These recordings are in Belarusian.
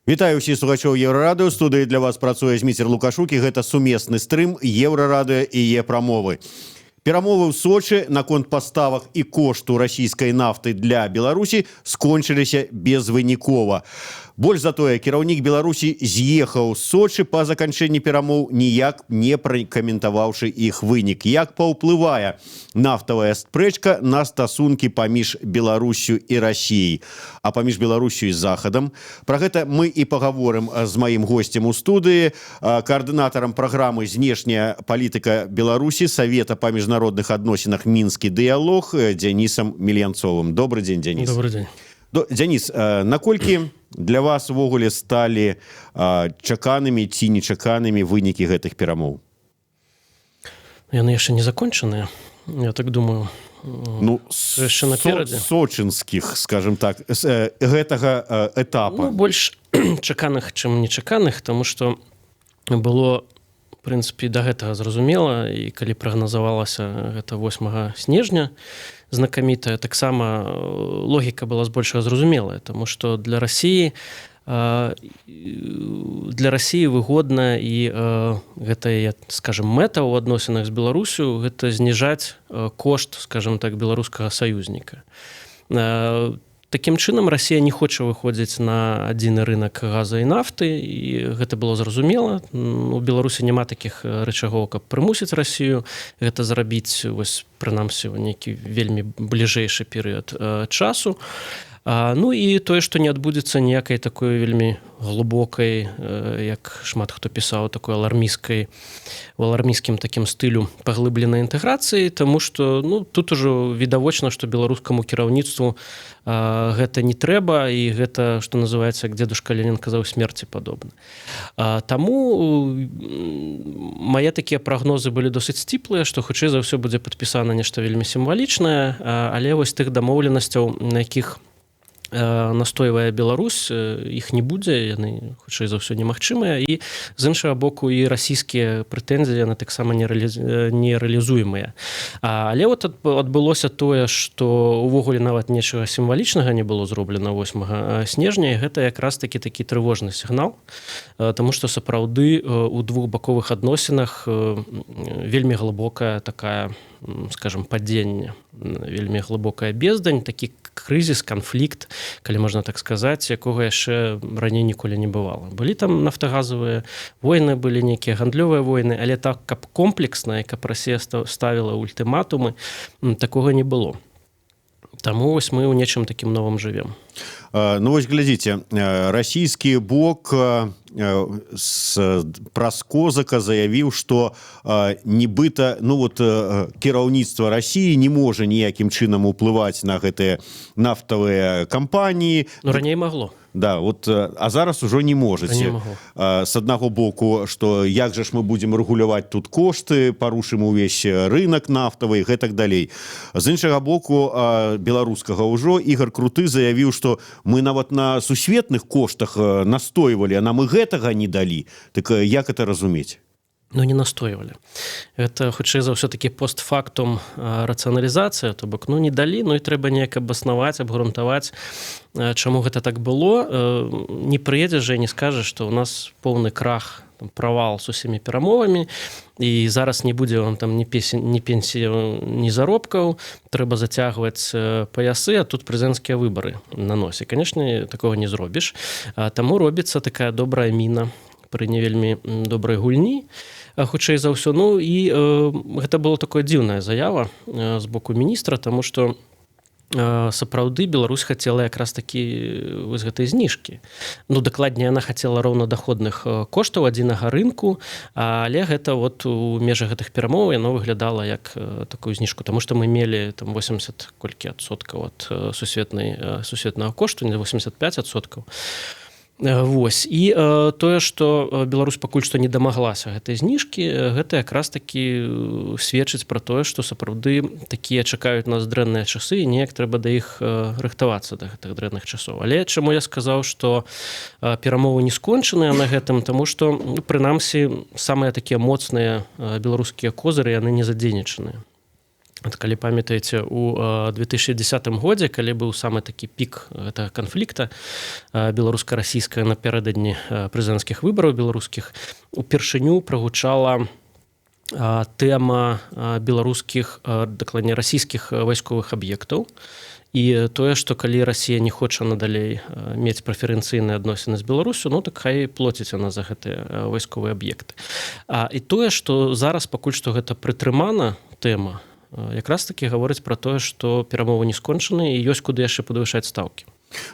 Вітаю ўсіх слухачоў Еўрарадыё. Студыі для вас працуе Зміцер Лукашук, і гэта сумесны стрым Еўрарадыё і Е-прамовы. Перамовы ў Сочы наконт паставак і кошту расійскай нафты для Беларусі скончыліся безвынікова. Больш за тое, кіраўнік Беларусі з'ехаў з Сочы па заканчэнні перамоў, ніяк не пракаментаваўшы іх вынік. Як паўплывае нафтавая спрэчка на стасункі паміж Беларуссю і Расіяй, а паміж Беларуссю і Захадам? Пра гэта мы і пагаворым з маім госцем у студыі, каардынатарам праграмы «Знешняя палітыка Беларусі» Савета па міжнародных адносінах «Мінскі дыялог» Дзянісам Мільянцовым. Добры дзень, Дзяніс. Добры дзень. Дзяніс, наколькі для вас увогуле сталі чаканымі ці нечаканымі вынікі гэтых перамоў? Яны яшчэ не закончаныя, я так думаю. Ну, яшчэ наперадзе. Сочынскіх, скажем так, гэтага этапа. Ну, больш чаканых, чым нечаканых, таму што было, прынцыпе, да гэтага зразумела, і калі прагназавалася гэта 8 снежня знакамітая, таксама логіка была збольшага зразумелая, таму што для Расіі выгодна і гэта, я скажем, мэта ў адносінах з Беларуссю — гэта зніжаць кошт, скажем так, беларускага саюзніка. Такім чынам, Расія не хоча выходзіць на адзіны рынок газа і нафты, і гэта было зразумела. У Беларусі няма такіх рычагоў, каб прымусіць Расію гэта зрабіць, вось прынамсі ў нейкі вельмі бліжэйшы перыяд часу. Ну і тое, што не адбудзецца ніякай такой вельмі глубокай, як шмат хто пісаў, такой алармісцкай, у алармісцкім такім стылю паглыбленай інтэграцыі, таму што, ну, тут ужо відавочна, што беларускаму кіраўніцтву гэта не трэба, і гэта, што называется, як дедушка Ленин казаў, смерти подобно. Таму мае такія прагнозы былі досыць сціплыя, што хутчэй за ўсё будзе падпісана нешта вельмі сімвалічнае, але вось тых дамоўленасцяў, на якіх настойвае Беларусь, іх не будзе, яны хутчэй за ўсё немагчымыя, і з іншага боку і расійскія прэтэнзіі, яны таксама не рэалізуемыя. Але вот адбылося тое, што увогуле нават нечага сімвалічнага не было зроблена 8 снежня, і гэта якраз такі такі трывожны сігнал, таму што сапраўды у двухбаковых адносінах вельмі глыбокая такая, скажем, падзенне, вельмі глыбокая бездань, такі крызіс, канфлікт, калі можна так сказаць, якога яшчэ раней ніколі не бывала. Былі там нафтагазавыя войны, былі нейкія гандлёвыя войны, але так, каб комплексна, каб Расія ставіла ультыматумы, такога не было. Таму вось мы ў нечым такім новым жывем. Ну вось глядзіце, расійскі бок праз Козака заявіў, што нібыта, ну вот, кіраўніцтва Расіі не можа ніякім чынам уплываць на гэтыя нафтавыя кампаніі. Ну, раней магло. Да, вот, а зараз ужо не можаце. С аднаго боку, что як жа ж мы будем рэгуляваць тут кошты, парушым увесь рынок нафтавы, гэтак далей. З іншага боку, беларускага ўжо Ігор Круты заявіў, что мы нават на сусветных коштах настойвалі, а нам і гэтага не далі. Так як это разумець? Ну, не настойвалі. Это хутчэй за ўсё такі постфактум рацыяналізацыя, то бок, ну, не далі, ну і трэба неяк абаснаваць, абгрунтаваць, чаму гэта так было. Не прыедзе жа і не скажа, што у нас поўны крах, там, правал з усімі перамовамі, і зараз не будзе вам там ні песень, ні пенсіі, ні заробкаў, трэба зацягваць паясы, а тут прэзідэнцкія выбары на носе. Конечно, такого не зробіш. Таму робіцца такая добрая міна пры не вельмі добрай гульні, хутчэй за ўсё. Ну і гэта было такое дзіўная заява з боку міністра, таму што сапраўды Беларусь хацела якраз такі вось гэтай зніжкі. Ну, дакладней, яна хацела роўнадаходных коштаў адзінага рынку, але гэта вот у межах гэтых перамоў яно выглядала як такую зніжку, таму што мы мелі там 80 колькі адсоткаў ад сусветнага кошту, не 85%. Вось і тое, што Беларусь пакуль што не дамаглася гэтай зніжкі, гэта якраз такі сведчыць пра тое, што сапраўды такія чакаюць нас дрэнныя часы, і неяк трэба да іх рыхтавацца, да гэтых дрэнных часоў. Але чаму я сказаў, што перамовы не скончаныя на гэтым? Таму што, ну, прынамсі самыя такія моцныя беларускія козыры, яны не задзейнічаныя. Калі памятаеце, у 2010 годзе, калі быў самы такі пік гэтага канфлікта беларуска-расійская напярэдадні прэзідэнцкіх выбараў беларускіх, упершыню прагучала тэма беларускіх, дакладней, расійскіх вайсковых аб'ектаў і тое, што калі Расія не хоча надалей мець прэферэнцыйныя адносіны з Беларусю, ну так хай плоціць яна за гэтыя вайсковыя аб'екты. І тое, што зараз пакуль што гэта прытрымана тэма, якраз таки гаворыць пра тое, што перамовы не скончаны і ёсць куды яшчэ падвышаць стаўкі.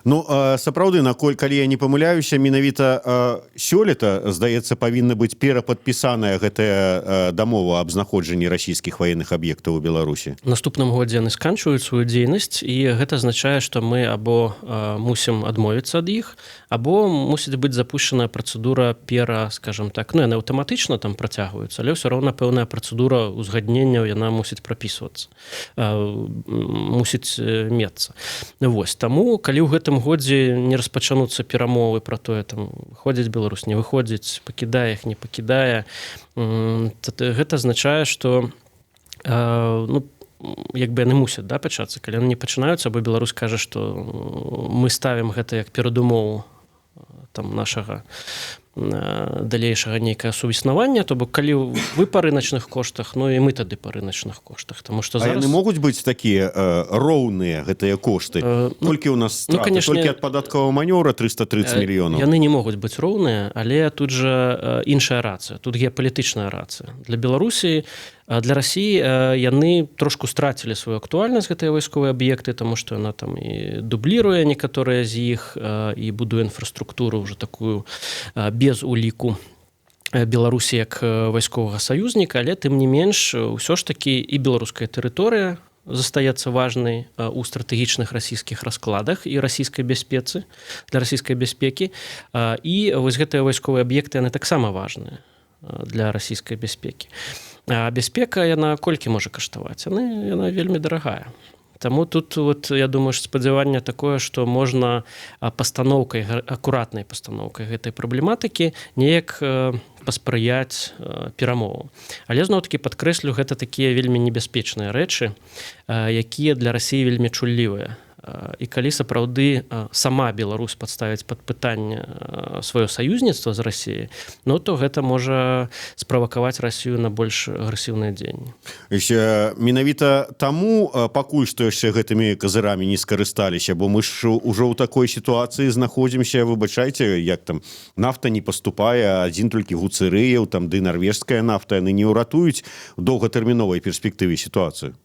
Ну, сапраўды, наколь калі я не памыляюся, менавіта сёлета, здаецца, павінна быць перападпісаная гэтая дамова аб знаходжанні расійскіх ваенных аб'ектаў у Беларусі. Наступным годзе яны сканчваюць сваю дзейнасць, і гэта азначае, што мы або мусім адмовіцца ад іх, або мусіць быць запущеная працэдура пера, скажем так, ну, яны аўтаматычна там працягваюцца, але ўсё роўна пэўная працэдура узгадненняў, яна мусіць прапісвацца, мусіць мецца. Вось таму, калі ў гэтым годзе не распачануцца перамовы пра тое, там, выходзіць Беларусь, не выходзіць, пакідае іх, не пакідае, гэта азначае, што ну, як бы яны мусяць, да, пачацца. Калі яны не пачынаюцца або Беларусь кажа, што мы ставім гэта як перадумову там нашага далейшага нейкае суіснавання, то бок калі вы па рыначных коштах, ну і мы тады па рыначных коштах, тому что зараз яны могуць быць такія роўныя, гэтыя кошты? Толькі у нас, ну, конечно, толькі ад падаткавага манёра 330 мільёнаў. Яны не могуць быць роўныя, але тут жа іншая рацыя, тут геапалітычная рацыя для Беларусі. Для Расіі яны трошку страцілі сваю актуальнасць, гэтыя вайсковыя аб'екты, тому что яна там і дубліруе некаторыя з іх, і будуе інфраструктуру уже такую без уліку Беларусі як вайсковага саюзніка. Але тым не менш ўсё ж такі і беларуская тэрыторыя застаецца важнай у стратэгічных расійскіх раскладах і расійскай бяспецы, для расійскай бяспекі, і вось гэтыя вайсковыя аб'екты, яны таксама важныя для расійскай бяспекі. А бяспека, яна колькі можа каштаваць? Яна вельмі дарагая. Таму тут вот, я думаю, що спадзяванне такое, што можна пастаноўкай, акуратнай пастаноўкай гэтай праблематыкі неяк паспрыяць перамову. Але зноў-таки падкрэслю, гэта такія вельмі небяспечныя рэчы, якія для Расіі вельмі чуллівыя. І калі сапраўды сама Беларусь падставіць пад пытанне сваё саюзніцтва з Расіяй, ну то гэта можа справакаваць Расію на больш агрэсіўныя дзеянні. Менавіта таму пакуль што яшчэ гэтымі казырамі не скарысталіся, бо мы ж ужо ў такой сітуацыі знаходзімся, выбачайце, як там нафта не паступае, адзін толькі Гуцэрыеў там ды нарвежская нафта, яны не ўратуюць у доўгатэрміновай перспектыве сітуацыю.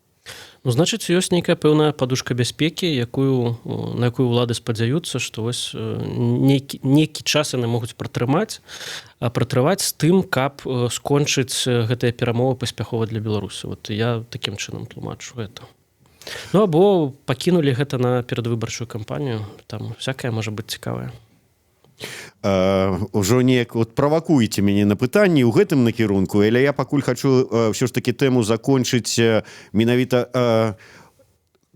Ну, значыць, ёсць нейкая пэўная падушка бяспекі, на якую ўлады спадзяюцца, што вось нейкі час яны могуць пратрываць з тым, каб скончыць гэтыя перамовы паспяхова для Беларусі. Вот я такім чынам тлумачу гэта. Ну, або пакінулі гэта на перадвыбарчую кампанію, там всякое можа быць цікавае. Ўжо неяк вот правакуеце мяне на пытанні ў гэтым накірунку, але я пакуль хочу ўсё ж таки тэму закончыць. Менавіта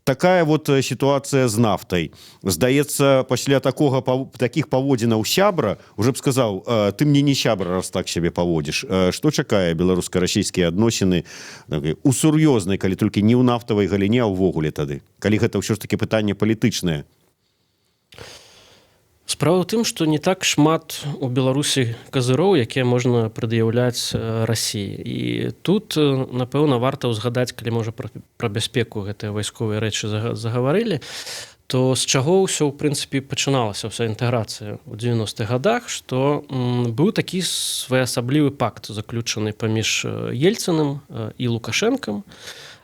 такая вот сітуацыя з нафтай, здаецца, пасля таких паводзінаў сябра уже б сказаў: «Ты мне не сябра, раз так сябе паводзіш». Что чакае беларуска-расійскія адносіны у сур'ёзнай, калі толькі не ў нафтавай галіне, а ўвогуле тады, калі гэта ўсё ж таки пытанне палітычнае? Справа ў тым, што не так шмат у Беларусі казыроў, якія можна прад'яўляць Расіі. І тут, напэўна, варта ўзгадаць, калі можа пра бяспеку гэтыя вайсковыя рэчы загаварылі, то з чаго ўсё ў прынцыпе пачыналася, ўся інтэграцыя ў 90-х годах, што быў такі своеасаблівы пакт, заключаны паміж Ельцыным і Лукашэнкам.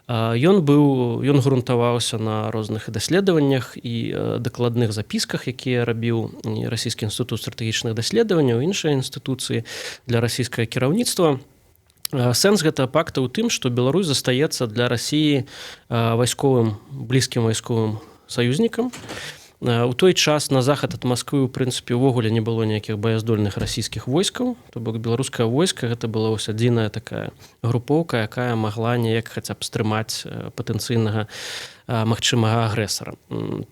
Ён грунтаваўся на розных даследаваннях і дакладных запісках, якія рабіў Расійскі інстытут стратэгічных даследаванняў, іншыя інстытуцыі для расійскага кіраўніцтва. Сэнс гэтага пакта ў тым, што Беларусь застаецца для Расіі вайсковым, блізкім вайсковым саюзнікам. У той час на захад ад Масквы у прынцыпе увогуле не было ніякіх баяздольных расійскіх войскаў, то бок беларускае войска гэта была вось адзіная такая групоўка, якая магла неяк хаця б стрымаць патэнцыйнага магчымага агрэсара.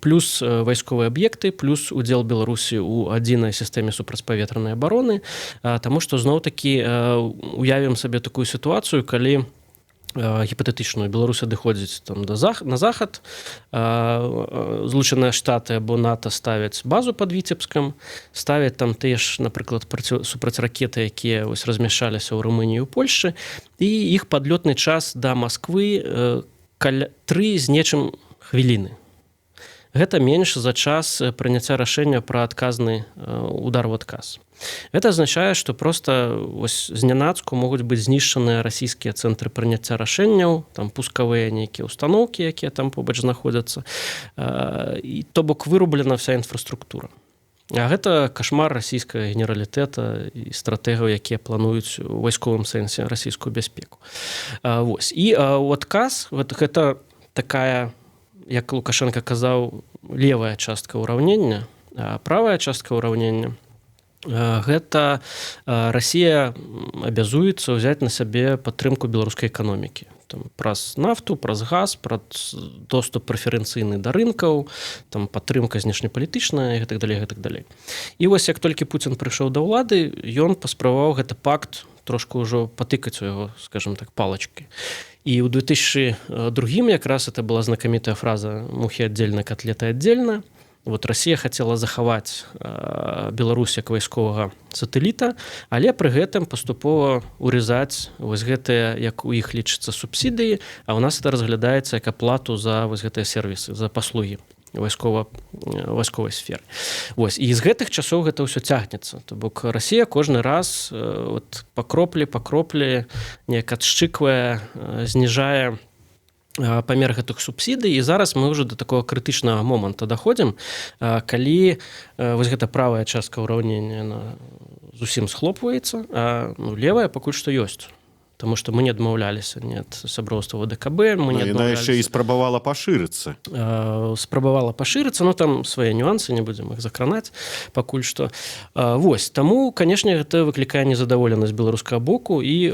Плюс вайсковыя аб'екты, плюс удзел Беларусі ў адзінай сістэме супрацьпаветранай абароны. Таму што зноў-такі уявім сабе такую сітуацыю, калі Гіпатэтычную Беларусь адыходзіць там да зах на захад, Злучаныя Штаты або НАТО ставяць базу под Віцебскам, ставяць там тыя ж, напрыклад, супрацьракеты, якія вось размяшчаліся ў Румыніі, у Польшы, і іх падлётны час да Москвы каля 3 з нечым хвіліны. Гэта менш за час прыняцця рашэння пра адказны удар в адказ. Это азначае, што просто вось знянацку могуць быць знішчаныя расійскія цэнтры прыняцця рашэнняў, там пускавыя нейкія установкі, якія там побач знаходзяцца, і то бок вырублена вся інфраструктура. А гэта кашмар расійскага генералітэта і стратэгаў, якія плануюць у вайсковым сэнсе расійскую бяспеку. Вось і у адказ вот гэта такая, як Лукашенко казаў, левая частка ўраўнення. Правая частка ўраўнення — гэта Россия абязуецца ўзяць на сябе падтрымку беларускай эканомікі там, праз нафту, праз газ, праз доступ прэферэнцыйны да рынкаў, там падтрымка знешнепалітычная і гэтак далей, гэтак далей. І вось як толькі Пуцін прыйшоў да ўлады, ён паспрабаваў гэты пакт трошку ўжо патыкаць у яго, скажем так, палочки. І ў 2002 якраз это была знакамітая фраза: «Мухи отдельно, котлеты отдельно». Вот Россия хотела захаваць Беларусь як вайсковага сатэліта, але пры гэтым паступова урезаць вось гэтыя, як у іх лічыцца, субсідыі, а у нас это разглядаецца як аплату за вось гэтыя сервісы, за паслугі вайсковай сферы. Вось і з гэтых часоў гэта ўсё цягнецца. То бок Россия кожны раз вот па кроплі, па кроплі неяк адшчыквае, зніжае памер гэтых субсідый, і зараз мы ўжо до такого крытычнага моманта даходзім, калі вось гэта правая частка ўраўнення на зусім схлопваецца, а, ну, левая пакуль што ёсць. Потому что мы не адмаўляліся не ад сяброўства АДКБ, мы не Ну, яна яшчэ і спрабавала пашырыцца. Спрабавала пашырыцца, но там свае нюансы, не будзем их закранаць пакуль што. Вось таму, канешне, гэта выклікае незадаволенасць беларускага боку, і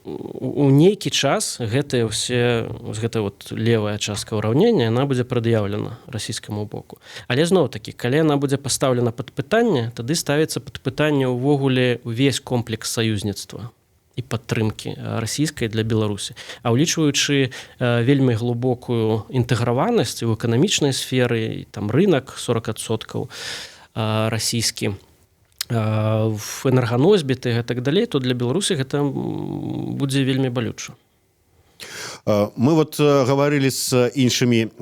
у нейкі час гэтыя ўсе, гэта вот левая частка ўраўнення, она будзе прад'яўлена расійскаму боку. Але зноў такі, калі она будзе пастаўлена под пытанне, тады ставіцца под пытанне ўвогуле увесь комплекс саюзніцтва і падтрымкі расійскай для Беларусі. А ўлічваючы вельмі глубокую інтэграванасць у эканамічнай сферы, там рынок 40% расійскі, в энерганосьбіты, гэтак далей, то для Беларусі гэта будзе вельмі балюча. Мы вот гаварылі з іншымі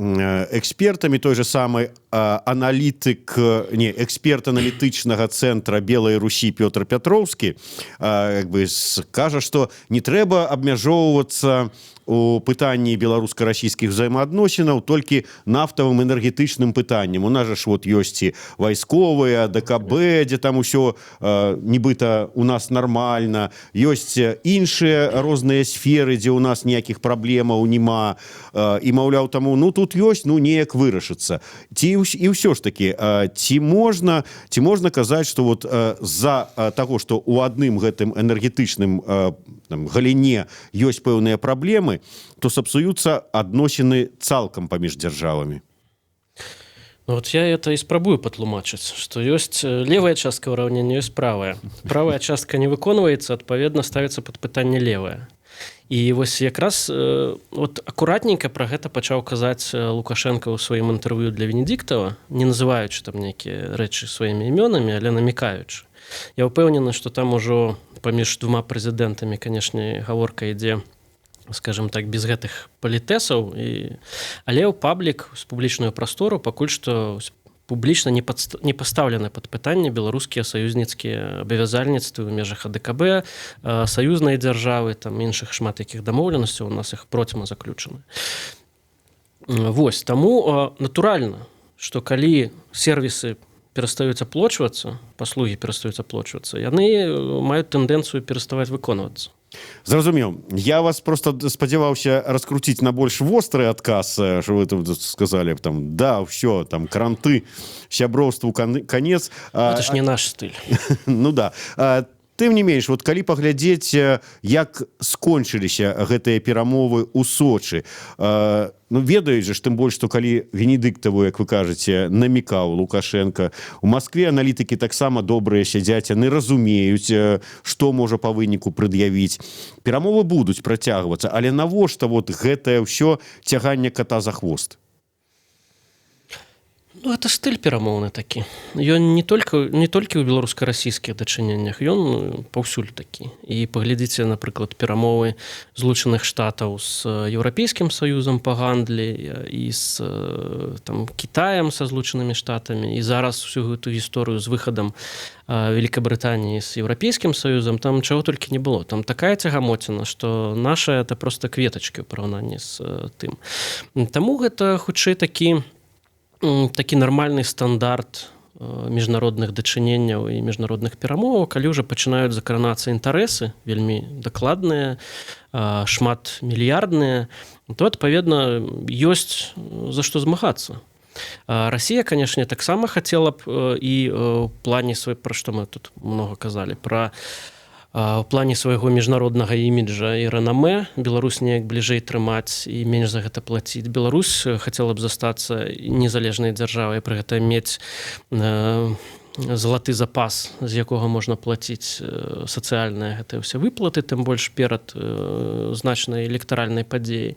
экспертамі, той же самы аналітык, не эксперт аналітычнага цэнтра Белай Русі Пётр Пятроўскі, як бы кажа, что не трэба абмяжоўвацца у пытанні беларуска-расійскіх взаемаадносінаў толькі нафтавым, энергетычным пытаннем. У нас жа ж вот ёсць і вайсковыя АДКБ, дзе там усё нібыта у нас нормально, ёсць іншыя розныя сферы, дзе у нас ніякіх праблемаў няма, і, маўляў, таму, ну, тут ёсць, ну, неяк вырашыцца. Ці і ўсё ж таки ці можна казаць, что вот з-за таго, что у адным гэтым энергетычным там галіне ёсць пэўныя праблемы, то сапсуюцца адносіны цалкам паміж дзяржавамі? Ну, вот я это і спрабую патлумачыць, што ёсць левая частка ўраўнення, ёсць правая. Правая частка не выконваецца, адпаведна, ставіцца под пытанне левая. І вось якраз вот акуратненька пра гэта пачаў казаць Лукашенко ў сваім інтэрв'ю для Венедиктова, не называючы там нейкія рэчы сваімі імёнамі, але намікаючы. Я ўпэўнены, што там ужо паміж двума прэзідэнтамі, канешне, гаворка ідзе, скажем так, без гэтых палітэсаў, і але ў паблік, з публічную прастору пакуль што публічна не пастаўлены пад пытанне беларускія саюзніцкія абавязальніцтвы ў межах АДКБ, саюзнай дзяржавы, там іншых шмат якіх дамоўленасцяў, у нас іх процьма заключаны. Вось таму натуральна, што калі сервісы перастаюць аплочвацца, паслугі перастаюць аплочвацца, яны маюць тэндэнцыю пераставаць выконвацца. Зразумеў. Я вас просто спадзяваўся раскруціць на больш востры адказ, что вы там сказали б там: «Да, все там, кранты, сяброўству конец». Это ж не наш стыль. Ну да. Тым не менш, вот калі паглядзець, як скончыліся гэтыя перамовы ў Сочы, ну, ведаюць же ж, тым больш што калі Венедыктаву, як вы кажаце, намікаў Лукашенко, у Москве аналітыкі таксама добрыя сядзяць, яны разумеюць, што можа па выніку прад'явіць. Перамовы будуць працягвацца, але навошта вот гэтае ўсё цяганне кота за хвост? Ну, это стыль перамоўны такі. Ён не толькі ў беларуска-расійскіх дачыненнях, ён паўсюль такі. І паглядзіце, напрыклад, перамовы Злучаных Штатаў з Еўрапейскім Саюзам па гандлі і з там Китаем, са Злучанымі Штатамі, і зараз всю гэту гісторыю з выхадам Великабрытаніі з Еўрапейскім Саюзам, там чаго толькі не было. Там такая цягамотіна, што наша это просто кветачкі ў параўнанні з тым. Таму гэта хутчэй такі нармальны стандарт міжнародных дачыненняў і міжнародных перамоваў, калі ўжо пачынаюць закранацца інтарэсы вельмі дакладныя, шмат мільярдныя, то, адпаведна, ёсць за што змагацца. Россия, конечно, таксама хацела б і ў плане свой, пра што мы тут много казалі, пра у плане свайго міжнароднага іміджа і рэнамэ Беларусь неяк бліжэй трымаць і менш за гэта плаціць. Беларусь хацела б застацца незалежнай дзяржавай, пры гэта мець залаты запас, з якога можна плаціць сацыяльныя гэтыя ўсе выплаты, тым больш перад значнай электаральнай падзеяй.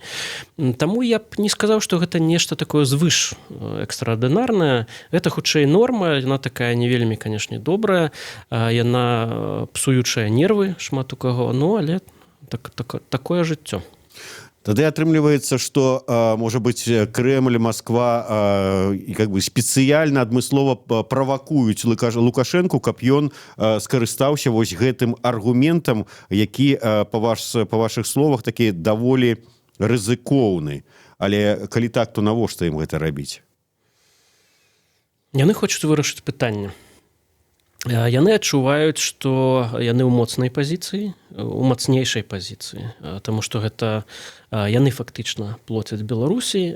Таму я б не сказаў, што гэта нешта такое звыш экстраардынарнае. Это хутчэй норма, яна такая не вельмі, канешне, добрая, яна псуючая нервы шмат у каго, ну, але так, такое жыццё. Тады атрымліваецца, что, можа быть, Кремль, Москва і как бы спецыяльна, адмыслова правакуюць Лукашенко, каб ён скарыстаўся вось гэтым аргументам, які па ваших словах такі даволі рызыкоўны. Але калі так, то навошта ім гэта рабіць? Яны хочуць вырашыць пытанне. Яны адчуваюць, што яны ў моцнай пазіцыі, у мацнейшай пазіцыі, таму што гэта яны фактычна плоцяць Беларусі.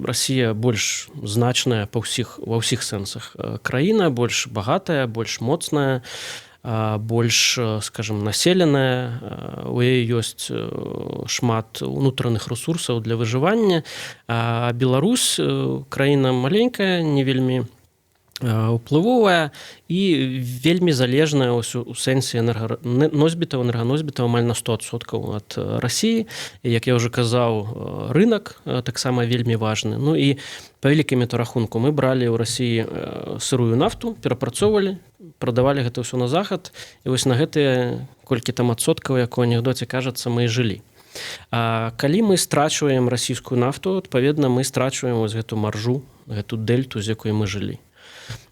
Расія больш значная па ўсіх ва ўсіх сэнсах краіна, больш багатая, больш моцная, больш, скажем, населеная, у яе ёсць шмат унутраных ресурсаў для выжывання. А Беларусь краіна маленькая, не вельмі уплывовая і вельмі залежная у сэнсе энерганосьбітаў, амаль на 100% ад Расіі. Як я уже казаў, рынок таксама вельмі важны. Ну і па вялікаму рахунку мы бралі ў Расіі сырую нафту, перапрацоўвалі, прадавалі гэта ўсё на захад, і вось на гэтыя колькі там адсоткаў, як у анекдоце кажацца, мы і жылі. А калі мы страчваем расійскую нафту, адпаведна, мы страчваем вось гэту маржу, гэту дэльту, з якой мы жылі.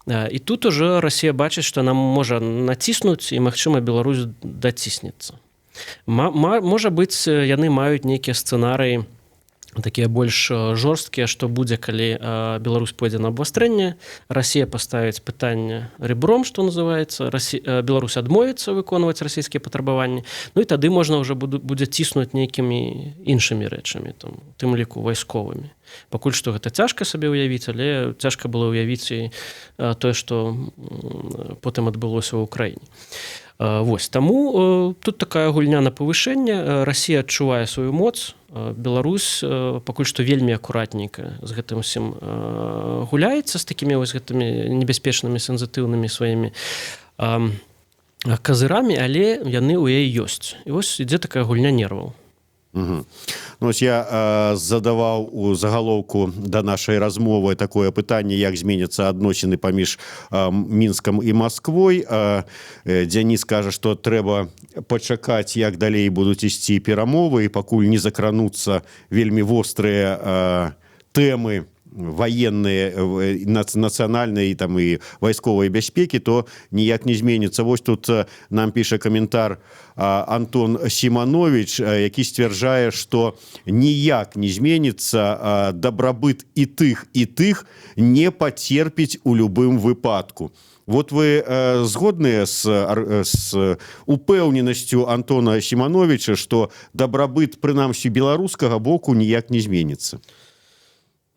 І тут уже Расія бачыць, што нам можа націснуць і, магчыма, Беларусь даціснецца. Можа быць, яны маюць нейкія сцэнарыі такія больш жорсткія, што будзе, калі Беларусь пойдзе на абвастрэнне, Расія паставіць пытанне ребром, что называется, Беларусь адмовіцца выконваць расійскія патрабаванні. Ну і тады можна ўжо будзе ціснуць нейкімі іншымі рэчамі, там, тым ліку вайсковымі. Пакуль што гэта цяжка сабе ўявіць, але цяжка было ўявіць і тое, што потым адбылося ў Украіне. Вось таму тут такая гульня на павышэнне. Расія адчувае сваю моц, Беларусь пакуль што вельмі акуратненька з гэтым усім гуляецца, з такімі вось гэтымі небяспечнымі, сензітыўнымі сваімі казырамі, але яны ў яе ёсць. І вось ідзе такая гульня нерваў. Угу. Ну, ось я задаваў у загалоўку да нашай размовы такое пытанне: як зменяцца адносіны паміж Мінскам і Масквой. Дзяніс кажа, што трэба пачакаць, як далей будуць ісці перамовы, і пакуль не закрануцца вельмі вострыя тэмы военные, нацыянальнай там і вайсковай бяспекі, то ніяк не зменіцца. Вось тут нам піша каментар Антон Сіманович, які сцвярджае, что ніяк не зменіцца, дабрабыт і тых, і тых не пацерпіць у любым выпадку. Вот вы згодныя з упэўненасцю Антона Сімановича, что дабрабыт, прынамсі, беларускага боку ніяк не зменіцца?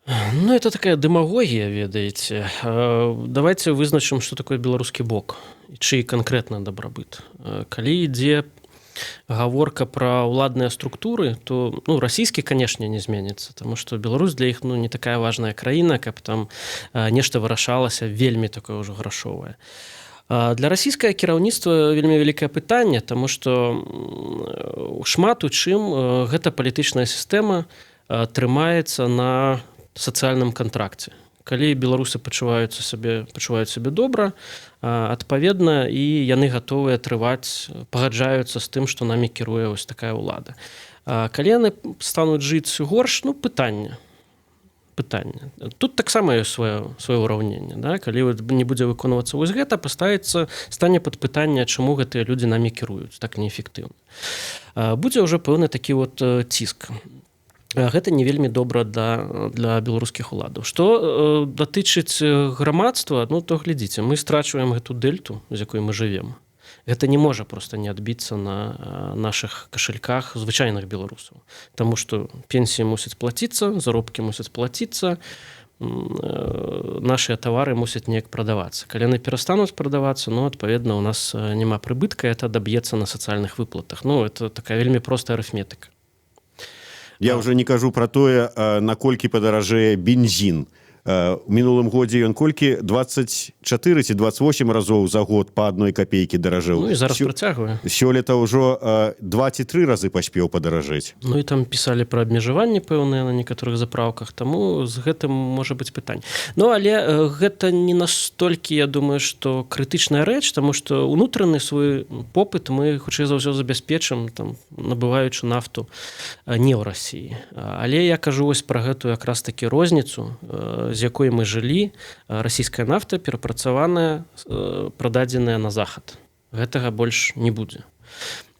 Ну, это такая дэмагогія, ведаеце. Давайте вызначым, что такое беларускі бок, чый канкрэтна дабрабыт. Калі ідзе гаворка пра ўладныя структуры, то, ну, расійскі, конечно, не зменіцца, тому что Беларусь для іх, ну, не такая важная краіна, каб там нешта вырашалася вельмі такое ўжо грашовае. Для расійскае кіраўніцтва вельмі вялікае пытанне, тому что шмат у чым гэта палітычная сістэма трымаецца на сацыяльным кантракце. Калі беларусы пачуваюць сябе добра, адпаведна, і яны гатовыя трываць, пагаджаюцца з тым, што намі кіруе вось такая ўлада. Калі яны стануць жыць горш, ну, пытанне. Тут таксама ёсць сваё ўраўненне, да? Калі не будзе выконвацца вось гэта, паставіцца стане пад пытанне, чаму гэтыя людзі намі кіруюць так неэфектыўна. Будзе ўжо пэўны такі вот ціск. Гэта не вельмі добра для беларускіх уладаў. Что датычыць грамадства, ну, то глядзіце, мы страчваем гэту дэльту, з якой мы жывем. Гэта не можа просто не адбіцца на наших кашальках звычайных беларусаў. Таму что пенсіі мусяць плаціцца, заробкі мусяць плаціцца, нашыя тавары мусяць неяк прадавацца. Калі яны перастануць прадавацца, ну, адпаведна, у нас няма прыбытка, это даб'ецца на сацыяльных выплатах. Ну, это такая вельмі простая арыфметыка. Я уже не кажу про тое, наколькі падаражэе бензин. У мінулым годзе ён колькі, 24 ці 28 разоў за год по одной копейке даражэў. Ну, і зараз працягвае. Сёлета ўжо 23 разы паспеў падаражэць. Ну і там пісалі пра абмежаванні пэўныя на некаторых запраўках, таму з гэтым можа быць пытань. Ну, але гэта не настолькі, я думаю, што крытычная рэч, таму што унутраны свой попыт мы хутчэй за ўсё забяспечым, там, набываючы нафту не ў Расіі. Але я кажу вось пра гэтую якраз такі розніцу, з якой мы жылі: расійская нафта, перапрацаваная, прададзеная на захад. Гэтага больш не будзе.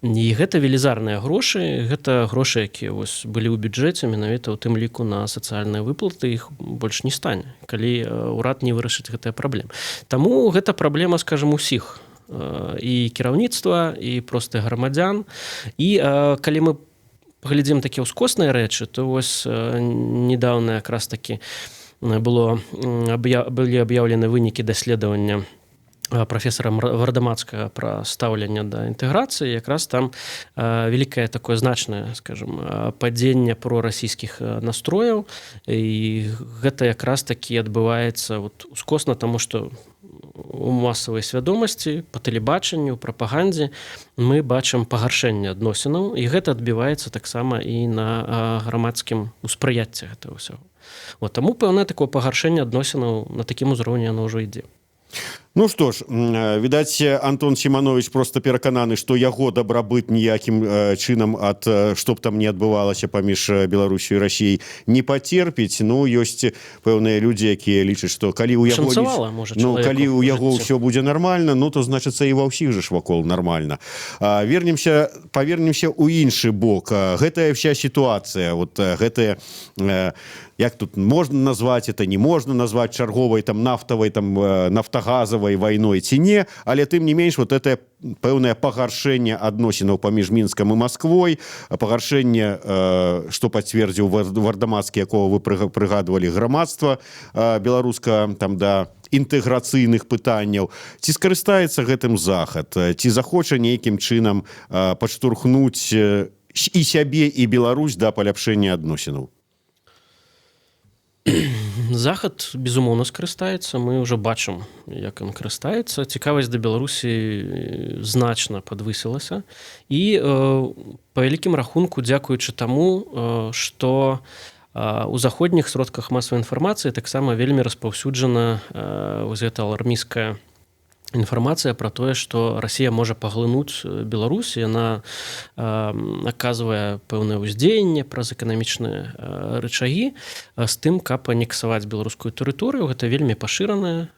І гэта велізарныя грошы, гэта грошы, якія вось былі ў бюджэце менавіта ў тым ліку на сацыяльныя выплаты, іх больш не стане, калі ўрад не вырашыць гэтыя праблемы. Таму гэта праблема, скажем, усіх, і кіраўніцтва, і простых грамадзян. І калі мы паглядзім такія ўскосныя рэчы, то вось недаўна якраз такі былі аб'яўлены вынікі даследавання прафесара Вардамацкага пра стаўленне да інтэграцыі. Якраз там вялікае такое значнае, скажем, падзенне прорасійскіх настрояў, і гэта якраз такі адбываецца вот ускосна таму, што у масавай свядомасці, па тэлебачанню, прапагандзе мы бачым пагаршэнне адносінаў, і гэта адбіваецца таксама і на грамадскім успрыяцці гэтага ўсяго. Вот, таму пэўнае такое пагаршэнне адносінаў на такім узроўні яно ўжо ідзе. Ну что ж, відаць, Антон Сіманович просто перакананы, што яго дабрабыт ніякім чынам ад што б там не адбывалася паміж Беларусю і Расіяй, не пацерпіць. Ну, ёсць пэўныя людзі, якія лічаць, што калі у яго Шанцавала, можа, ну, калі чалавеку у яго ў жыцці. ўсё будзе нармальна, ну, то значыцца, і ва ўсіх жа ж вакол нармальна. Вернемся, павернемся ў іншы бок. Гэтая вся сітуацыя, вот гэтая, як тут можна назваць это, не можна назваць чарговай там нафтавай, там нафтагазавай вайной ці не, але тым не менш вот это пэўнае пагаршэнне адносінаў паміж Мінскам і Масквой, пагаршэнне, што пацвердзіў Вардамацкі, якога вы прыгадвалі, грамадства беларуска там да інтэграцыйных пытанняў. Ці скарыстаецца гэтым захад, ці захоча нейкім чынам падштурхнуць і сябе, і Беларусь да паляпшэння адносінаў? Захад, безумоўна, скарыстаецца. Мы ўжо бачым, як ён карыстаецца. Цікавасць да Беларусі значна падвысілася, і па вялікім рахунку дзякуючы таму, што у заходніх сродках масавай інфармацыі таксама вельмі распаўсюджана вось гэта алармісцкая інфармацыя пра тое, што Расія можа паглынуць Беларусь, яна аказвае пэўнае ўздзеянне праз эканамічныя рычагі з тым, каб анексаваць беларускую тэрыторыю. Гэта вельмі пашыраная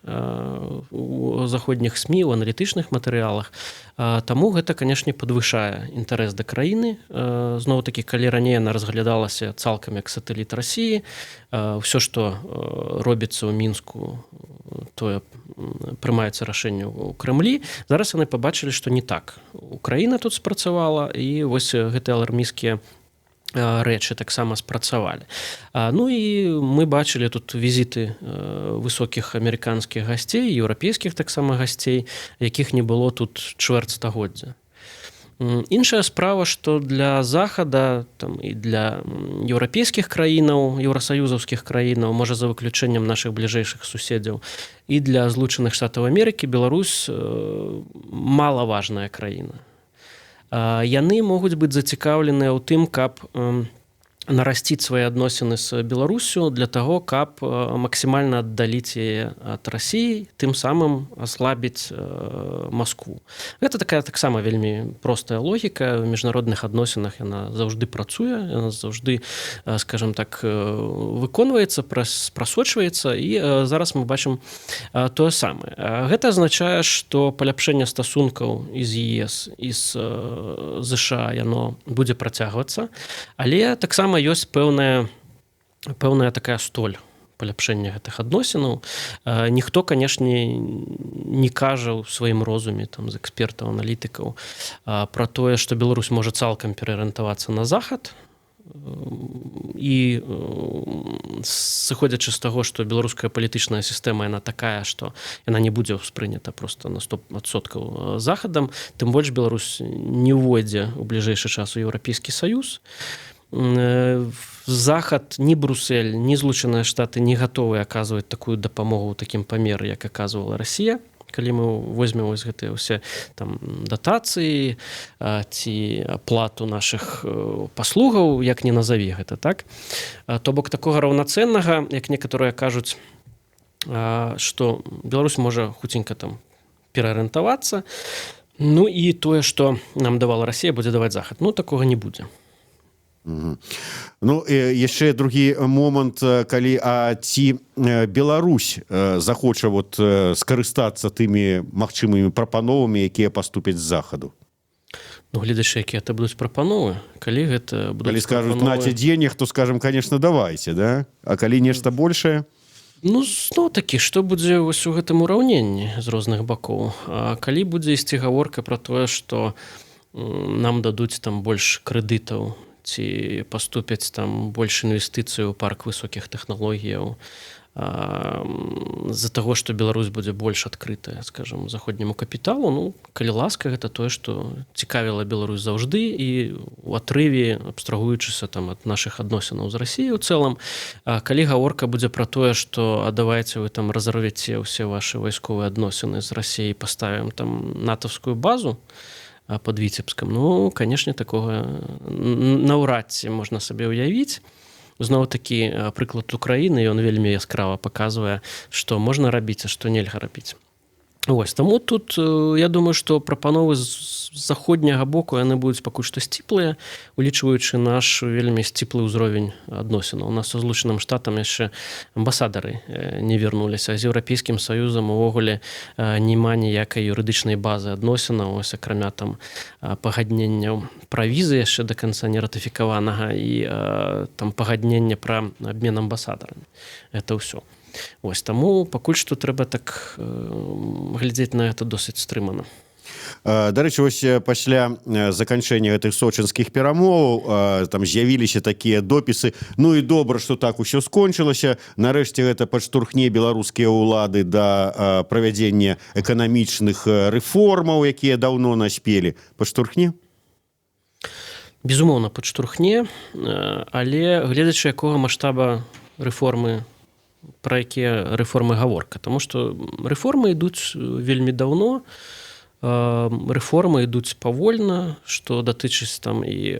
у заходніх СМІ, у аналітычных матэрыялах. Таму гэта, канешне, падвышае інтарэс да краіны. Зноў такі, калі раней яна разглядалася цалкам як сатэліт Расіі, ўсё, што робіцца ў Мінску, тое прымаецца рашэнне ў Крамлі. Зараз яны пабачылі, што не так. Украіна тут спрацавала, і вось гэтыя алармісцкія рэчы таксама спрацавалі. Ну і мы бачылі тут візіты высокіх амерыканскіх гасцей, еўрапейскіх таксама гасцей, якіх не было тут чвэрць стагоддзя. Іншая справа, што для Захада там і для еўрапейскіх краінаў, еўрасаюзаўскіх краінаў, можа, за выключэннем нашых бліжэйшых суседзяў, і для Злучаных Штатаў Амерыкі Беларусь малаважная краіна. Яны могуць быць зацікаўленыя ў тым, каб нарасціць свае адносіны з Беларусю для таго, каб максімальна аддаліць яе ад Расіі, тым самым аслабіць Маскву. Гэта такая таксама вельмі простая логіка в міжнародных адносінах, яна заўжды працуе, яна заўжды, скажем так, выконваецца, прасочваецца, і зараз мы бачым тое самае. Гэта азначае, што паляпшэнне стасункаў з ЕС і з ЗША яно будзе працягвацца, але таксама ёсць пэўная такая столь паляпшэння гэтых адносінаў. Ніхто, канешне, не кажа ў сваім розуме там з экспертаў, аналітыкаў пра тое, што Беларусь можа цалкам пераарыентавацца на Захад, і сыходзячы з таго, што беларуская палітычная сістэма, яна такая, што яна не будзе ўспрынята просто на 100% Захадам, тым больш Беларусь не ўвойдзе ў бліжэйшы час у Еўрапейскі Саюз. Захад, ні Брусель, ні Злучаныя Штаты не гатовы аказваць такую дапамогу ў такім памеры, як аказвала Расія. Калі мы возьмем вось гэтыя ўсе там датацыі ці аплату нашых паслугаў, як не назаві гэта так, то бок такога раўнацэннага, як некаторыя кажуць, што Беларусь можа хуценька там пераарыентавацца, ну і тое, што нам давала Расія, будзе даваць Захад, ну, такога не будзе. Ну, яшчэ другі момант, калі, а ці Беларусь захоча вот скарыстацца тымі магчымымі прапановамі, якія паступяць з Захаду? Ну, гледзячы, якія это будуць прапановы. Калі гэта будуць, калі скажуць прапановы: «Нате денег», то скажем: «Конечно, давайте», да? А калі нешта большее? Ну, зноў такі, што будзе вось у гэтым ураўненні з розных бакоў. А калі будзе ісці гаворка пра тое, што нам дадуць там больш крэдытаў ці паступяць там больш інвестыцый у парк высокіх тэхналогіяў з-за таго, што Беларусь будзе больш адкрытая, скажем, заходняму капіталу, ну, калі ласка, гэта тое, што цікавіла Беларусь заўжды, і у атрыве, абстрагуючыся там ад нашых адносінаў з Расіяй у цэлым. А калі гаворка будзе пра тое, што а давайте вы там разорвете ўсе ваши вайсковыя адносіны з Расіяй, паставім там натаўскую базу под Віцебскам, ну, канешне, такога наўрад ці можна сабе ўявіць. Зноў такі прыклад Украіны, ён вельмі яскрава паказвае, што можна рабіць, а што нельга рабіць. Ось таму тут я думаю, што прапановы з заходняга боку, яны будуць пакуль што сціплыя, улічваючы наш вельмі сціплы ўзровень адносінаў. У нас са Злучаным Штатам яшчэ амбасадары не вярнуліся, з Еўрапейскім Саюзам увогуле няма ніякай юрыдычнай базы адносінаў, ось акрамя там пагадненняў пра візы, яшчэ до конца не ратыфікаванага, і там пагаднення пра абмен амбасадарамі, это ўсё. Ось таму пакуль што трэба так глядзець на это досыць стрымана. Дарэчы, вось пасля заканчэння гэтых сочынскіх перамоваў там з'явіліся такія допісы: «Ну і добра, что так усё скончылася, нарэшце гэта падштурхне беларускія ўлады да правядзення эканамічных рэформаў, якія даўно наспелі». Падштурхне? Безумоўна, падштурхне, але гледзячы, якога маштаба рэформы, пра якія рэформы гаворка. Таму што рэформы ідуць вельмі даўно, рэформы ідуць павольна, што датычыць там і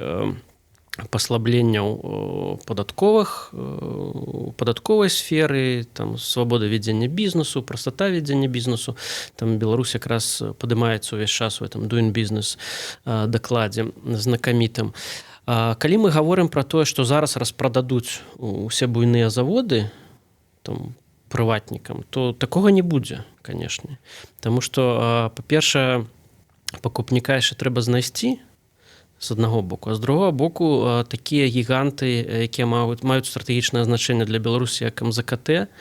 паслабленняў падатковай сферы, там свабода ведзення бізнесу, прастата ведзення бізнесу. Там Беларусь якраз падымаецца ўвесь час у этом Doing Business дакладзе знакамітым. Калі мы гаворым пра тое, што зараз распрададуць усе буйныя заводы там прыватнікам, то такога не будзе, канешне. Таму што, па-першае, пакупніка яшчэ трэба знайсці з аднаго боку, а з другого боку, такія гіганты, якія маюць стратэгічнае значэнне для Беларусі, як МЗКТ,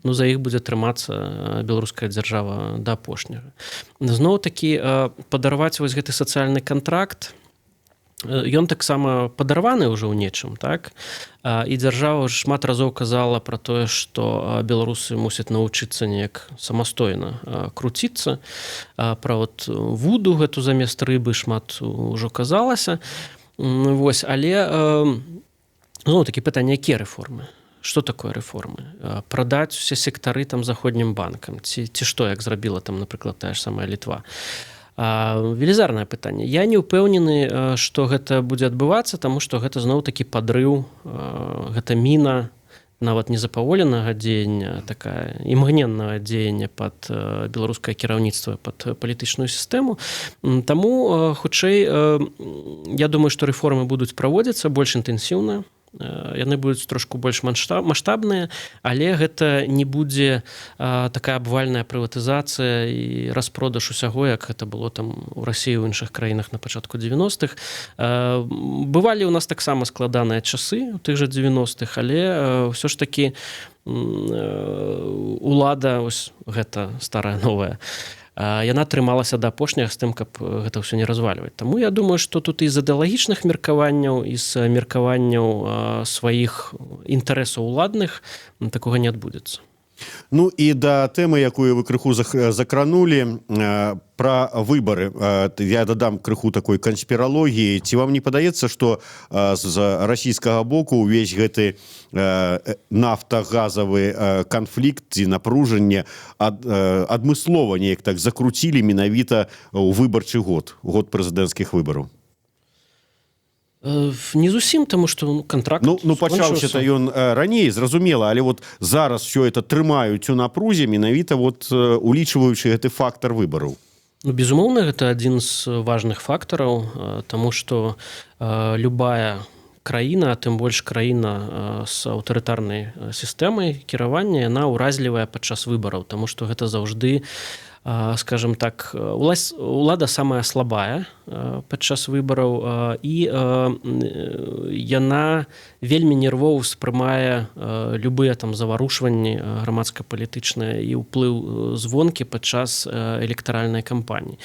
ну, за іх будзе трымацца беларуская дзяржава да апошняга. Зноў такі, падарваць вось гэты сацыяльны кантракт. Ён таксама падарваны ўжо ў нечым, так, і дзяржава шмат разоў казала про тое, што беларусы мусяць навучыцца неяк самастойна круціцца. Пра вот вуду гэту замест рыбы шмат ўжо казалася. Вось, але ну, такі пытанне: якія рэформы, что такое рэформы? Прадаць усе сектары там заходнім банкам ці што, як зрабіла там, напрыклад, тая ж самая Літва? Велізарнае пытанне. Я не ўпэўнены, что гэта будзе адбывацца, тому что гэта зноў такі падрыў, гэта міна нават не запаволенага дзеяння, такая імгненнага дзеяння под беларускае кіраўніцтва, под палітычную сістэму. Таму хутчэй я думаю, что рэформы будуць праводзіцца больш інтэнсіўна, яны будуць трошку больш маштабныя, але гэта не будзе такая абвальная прыватызацыя і распродаж усяго, як гэта было там у Расіі, ў іншых краінах на пачатку 90-х. Бывалі у нас таксама складаныя часы у тых жа 90-х, але ўсё ж такі улада ось гэта старая новая, яна трымалася да апошняга з тым, каб гэта ўсё не развальваць. Таму я думаю, что тут і з ідэалагічных меркаванняў, і з меркаванняў сваіх інтарэсаў уладных такога не адбудзецца. Ну і да тэмы, якую вы крыху закранулі, про выборы, я дадам крыху такой канспіралогіі. Ці вам не падаецца, что з расійскага боку увесь гэты нафтагазавы канфлікт ці напружанне адмыслова неяк так закруцілі менавіта ў выбарчы год, год прэзідэнцкіх выбараў? Не зусім, тому что, ну, контракт Ну, пачаўся-то ён раней, зразумела, але вот зараз все это трымаюць у напрузе, менавіта вот улічваючы гэты фактор выбараў. Ну, безумоўна, гэта адзін з важных фактараў, тому что любая краіна, тым больш краіна з аўтарытарнай сістэмай кіравання, яна ўразлівая падчас выбараў, тому что гэта заўжды, скажем так, улада самая слабая падчас выбараў, і яна вельмі нервова успрымае любыя там заварушванні грамадска-палітычныя і ўплыў звонкі падчас электаральнай кампаніі.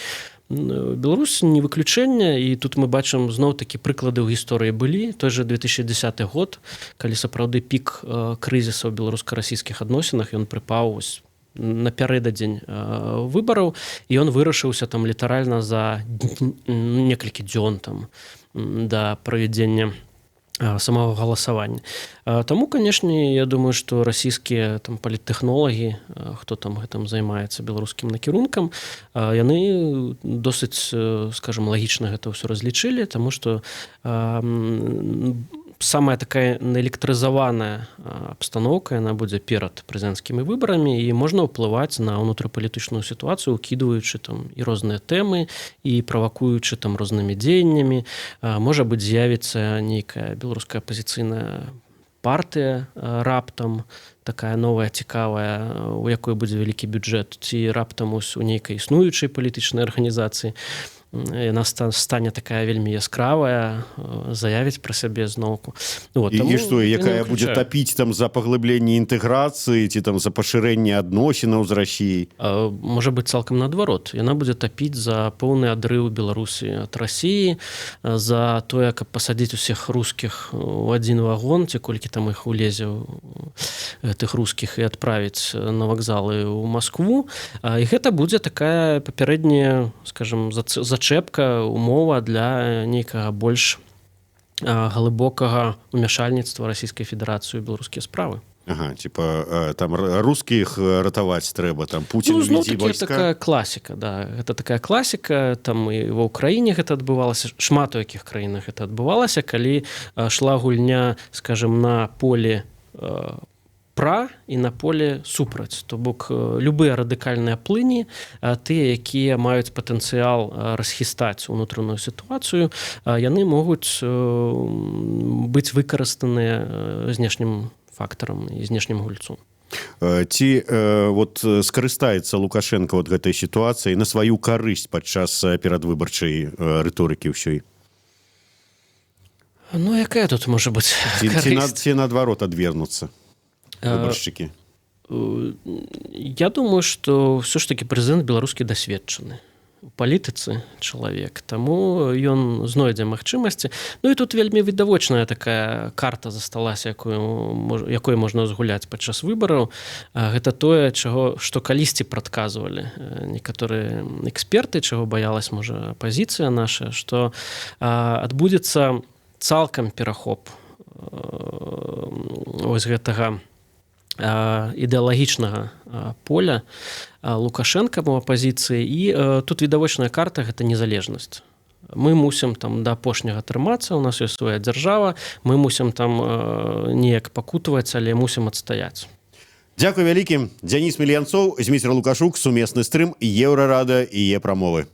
Беларусь не выключэнне, і тут мы бачым зноў такі прыклады ў гісторыі былі: той же 2010 год, калі сапраўды пік крызіса ў беларуска-расійскіх адносінах, ён прыпаў напярэдадзень выбараў, і ён вырашыўся там літаральна за некалькі дзён там да правядзення самого галасавання. Таму, канешне, я думаю, что расійскія там паліттэхнолагі, хто там гэтым займаецца беларускім накірункам, яны досыць, скажем, лагічна гэта ўсё разлічылі, тому что самая такая наэлектрызаваная абстаноўка, яна будзе перад прэзідэнцкімі выбарамі, і можна ўплываць на ўнутрыпалітычную сітуацыю, укідваючы там і розныя тэмы, і правакуючы там рознымі дзеяннямі. Можа быць, з'явіцца нейкая беларуская апазіцыйная партыя раптам, такая новая, цікавая, у якой будзе вялікі бюджэт, ці раптам ось у нейкай існуючай палітычнай арганізацыі яна стане такая вельмі яскравая, заявіць пра сябе зноўку. Вот, і што, якая будзе тапіць там за паглыбленне інтэграцыі ці там за пашырэнне адносінаў з Расіяй? Можа быць, цалкам наадварот, яна будзе тапіць за поўны адрыў Беларусі ад Расіі, за тое, каб пасадзіць усіх рускіх у адзін вагон, ці колькі там іх улезе, гэтых рускіх, і адправіць на вакзалы ў Москву. І гэта будзе такая папярэдняя, скажем, зачэпка, умова для нейкага больш глыбокага умяшальніцтва Расійскай Федэрацыі беларускія справы. Ага, типа там русских ратаваць трэба, там Путин. Ну, такая класіка, да, гэта такая класіка. Там і ва Ўкраіне гэта адбывалася, шмат у якіх краінах гэта адбывалася, калі шла гульня, скажем, на поле пра і на поле супраць. То бок любыя радыкальныя плыні, тыя, якія маюць патэнцыял расхістаць унутраную сітуацыю, яны могуць быць выкарыстаныя знешнім фактарам і знешнім гульцом. Ці вот скарыстаецца Лукашенко вот гэтай сітуацыяй на сваю карысць падчас перадвыбарчай рыторыкі ўсёй? Ну, якая тут можа быць? Ці наадварот адвернуцца выбаршчыкі? Я думаю, что ўсё ж таки прэзідэнт беларускі дасведчаны. Палітыцы чалавек, таму ён знойдзе магчымасці. Ну і тут вельмі відавочная такая карта засталася, якой можна згуляць падчас выбараў. Гэта тое, чаго што калісьці прадказвалі некаторыя эксперты, чаго баялась, можа, апазіцыя наша, што адбудзецца цалкам перахоп ось гэтага ідэалагічнага поля Лукашэнкам у апазіцыі. І тут відавочная карта — гэта незалежнасць. Мы мусім там да апошняга трымацца, у нас ёсць свая дзяржава, мы мусім там неяк пакутаваць, але мусім адстаяць. Дзякуй вялікі. Дзяніс Мільянцоў, Зміцер Лукашук, сумесны стрым Еўрарадыё і Е-прамовы.